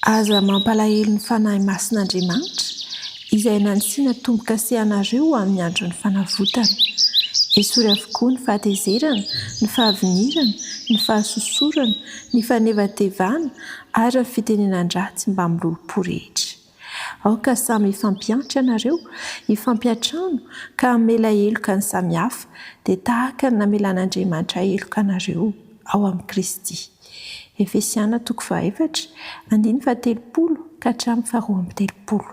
Aza mampalahelo ny Fanahy Masin'Andriamanitra, izay nanisiana tombo-kase anareo ho amin'ny andron'ny fanavotana. Esory avokoa ny fahatezerana, ny fahavinirana, ny fahasosorana, ny fanevatevana ary ny fitenenan-dratsy mbamin'ny lolompo rehetra. Aoka samy hifampiantra ianareo, hifampiantrano ka hamela heloka ny samy hafa, dia tahaka ny namelan'Andriamanitra heloka anareo ao amin'i Kristy. Efesiana toko fahaefatra, andininy fahatelopolo ka hatramin'ny faharoa amby telopolo.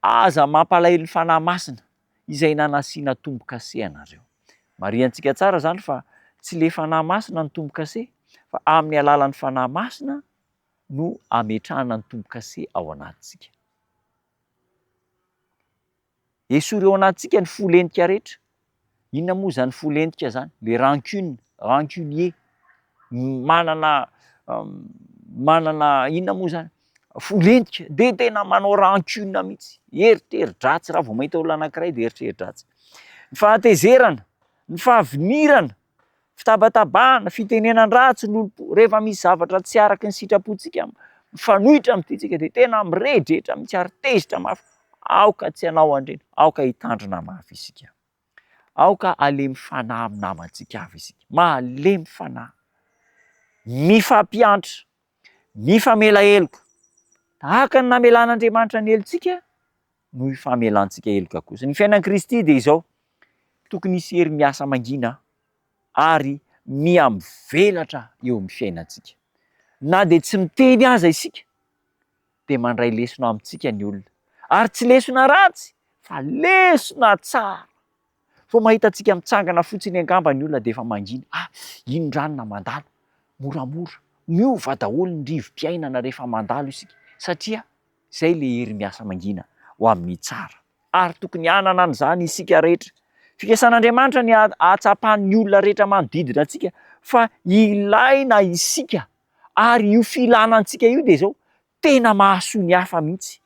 Aza mampalahelo ny Fanahy Masina izay nanasiana tombo-kase anareo. Marihantsika tsara izany fa tsy le Fanahy Masina no tombo-kase fa amin'ny alalan'ny Fanahy Masina no ametrahana ny tombo-kase ao anatintsika. Esory ao anatintsika ny fo lentika rehetra. Inona moa izany fo lentika izany? Le rancune, rancunier, manana manana inona moa izany? Fo lentika, de tena manao rancune mihitsy, eritreri-dratsy raha vao mahita olona anankiray de eritreri-dratsy. Ny fahatezerana, ny fahavinirana, Fitabatabahana, fitenenan-dratsy, lolompo, rehefa misy zavatra tsy araka ny sitrapontsika, mifanohitra amin'ny tiantsika dia tena mirehitrehitra mihitsy ary tezitra mafy. Aoka tsy hanao an'ireny, aoka hitandrina mafy isika. Aoka halemy fanahy amin'ny namantsika avy isika. Malemy fanahy, mifampiantra, mifamela heloka. Tahaka ny namelan'Andriamanitra ny helotsika no hifamelantsika heloka kosa. Ny fiainan'i Kristy dia izao, tokony hisy hery miasa mangina ary miha-mivelatra eo amin'ny fiainantsika. Na dia tsy miteny aza isika dia mandray lesona amintsika ny olona. Ary tsy lesona ratsy fa lesona tsara. Vao mahita antsika mitsangana fotsiny angamba ny olona dia efa mangina, ah, iny ranona mandalo, moramora, miova daholo ny rivo-piainana rehefa mandalo isika satria Izay ilay hery miasa mangina ho amin'ny tsara. Ary tokony hanana an'izany isika rehetra. Fikasan'Andriamanitra ny hahatsapan'ny olona rehetra manodidina antsika fa ilaina isika. Ary io filana antsika io dia izao, tena mahasoa ny hafa mihitsy.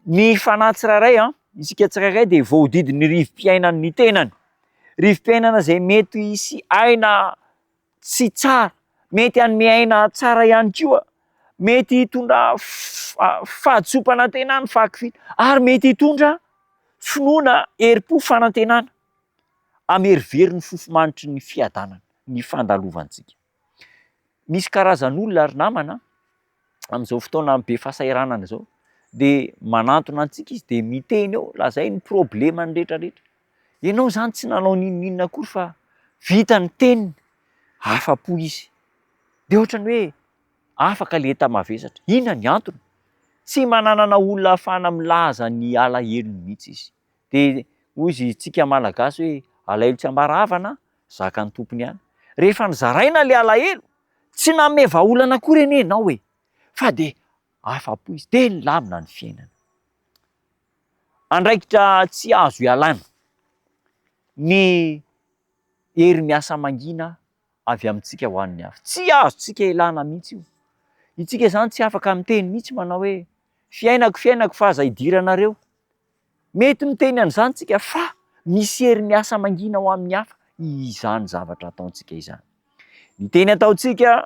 Ny fanahy tsirairay, isika tsirairay dia voahodidin'ny rivo-piainan'ny tenany. Rivo-piainana izay mety hisy aina tsy tsara, mety hanome aina tsara ihany koa, mety hitondra fahadisoam-panantenana, fahakiviana ary mety hitondra finoana, herim-po, fanantenana. Amerivery ny fofo-manitry ny fiadanana ny fandalovantsika. Misy karazan'olona ry namana amin'izao fotoana be fahasahiranana izao dia manantona antsika izy dia miteny eo, lazainy ny problemany rehetra rehetra. Ianao izany tsy nanao n'inon'inona akory fa vita ny teniny, afa-po izy. Dia ohatran'ny hoe afaka ilay enta-mavesatra. Inona ny antony? Tsy mananana olona ahafahana milaza ny alahelony mihitsy izy. Dia hoy izy tsika Malagasy hoe alahelo tsy ambara havana, zakan'ny tompony ihany. Rehefa nozaraina ilay alahelo, tsy nanome vahaolana akory anie ianao e! Fa dia afa-po izy, dia nilamina ny fiainana. Andraikitra tsy azo ialana ny hery miasa mangina avy amintsika ho an'ny hafa. Tsy azontsika ialana mihitsy io. Itsika izany tsy afaka miteny mihitsy manao hoe fiainako fiainako fa aza idiranareo. Mety miteny an'izany tsika fa misy hery miasa mangina ho amin'ny hafa izany zavatra ataontsika izany. Ny teny ataontsika,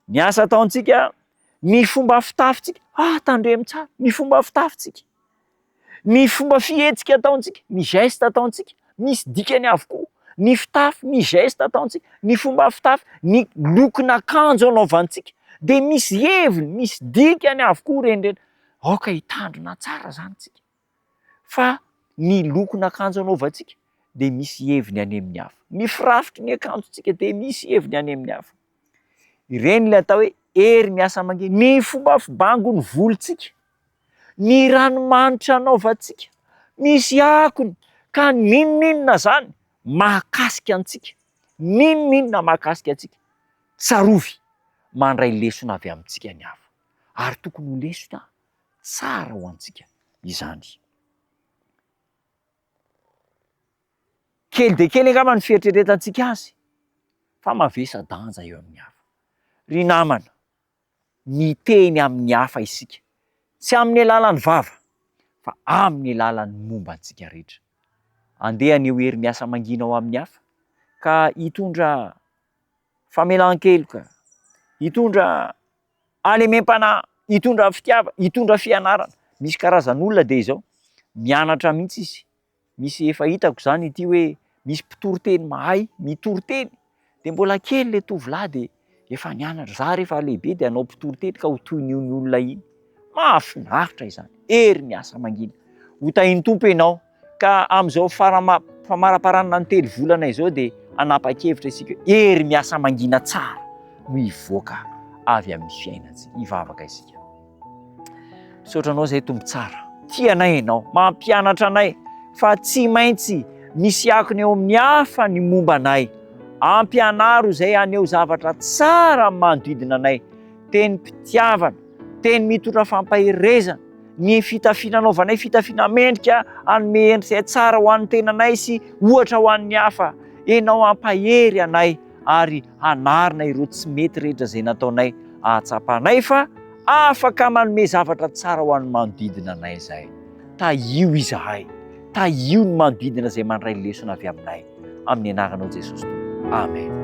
ny asa ataontsika, ny fomba fitafintsika, ah tandremo tsara, ny fomba fitafintsika, ny fomba fihetsika ataontsika, ny geste ataontsika, misy dikany avokoa, ny fitafy, ny geste ataontsika, ny fomba fitafy, ny lokon'akanjo anaovantsika dia misy heviny, misy dikany avokoa ireny rehetra. Aoka hitandrina tsara izany tsika fa ny lokon'akanjo anaovantsika dia misy heviny any amin'ny hafa, ny firafitry ny akanjontsika dia misy heviny any amin'ny hafa. Ireny ilay atao hoe hery miasa mangina, ny fomba fibango ny volontsika, ny ranomanitra anaovantsika, misy akony ka n'inon'inona izany mahakasika antsika, n'inon'inona mahakasika antsika, tsarovy mandray lesona avy amintsika ny hafa ary tokony ho lesona tsara ho antsika izany. Kely dia kely angamba ny fieritreretantsika azy fa mavesa-danja eo amin'ny hafa. Ry namana, miteny amin'ny hafa isika, tsy amin'ny alalan'ny vava fa amin'ny alalan'ny momba antsika rehetra. Andeha haneho hery miasa mangina ao amin'ny hafa ka hitondra. famelan-keloka, hitondra halemem-panahy, hitondra fitiavana, hitondra fianarana. Misy karazan'olona dia izao, mianatra mihitsy izy, misy efa hitako izany ity hoe misy mpitory teny mahay mitory teny, dia mbola kely ilay tovolahy dia efa nianatra, za rehefa lehibe dia hanao mpitory teny ka ho toy ny iny olona iny. Mahafinaritra izany, hery miasa mangina. Ho tahin'ny Tompo ianao. Ka amin'izao famaraparanana ny telo volana izao dia hanapa-kevitra isika hoe hery miasa mangina tsara no hivoaka avy amin'ny fiainantsika. Hivavaka isika. Misaotra anao izay Tompo tsara. Tia anay ianao, mampianatra anay fa tsy maintsy misy akony eo amin'ny hafa ny momba anay. Ampianaro izay haneho zavatra tsara amin'ny manodidina anay. Tenim-pitiavana, teny mitondra fampaherezana, ny fitafiana anaovanay fitafiana mendrika hanome endrika tsara ho an'ny tenanay sy ohatra ho an'ny hafa. Ianao hampahery anay ary hanarina ireo tsy mety rehetra izay nataonay ahatsapanay fa afaka manome zavatra tsara ho an'ny manodidina anay izahay. Tahio izahay, tahio ny manodidina izay mandray lesona avy aminay. Amin'ny anaranao Jesosy Tompo. Amen.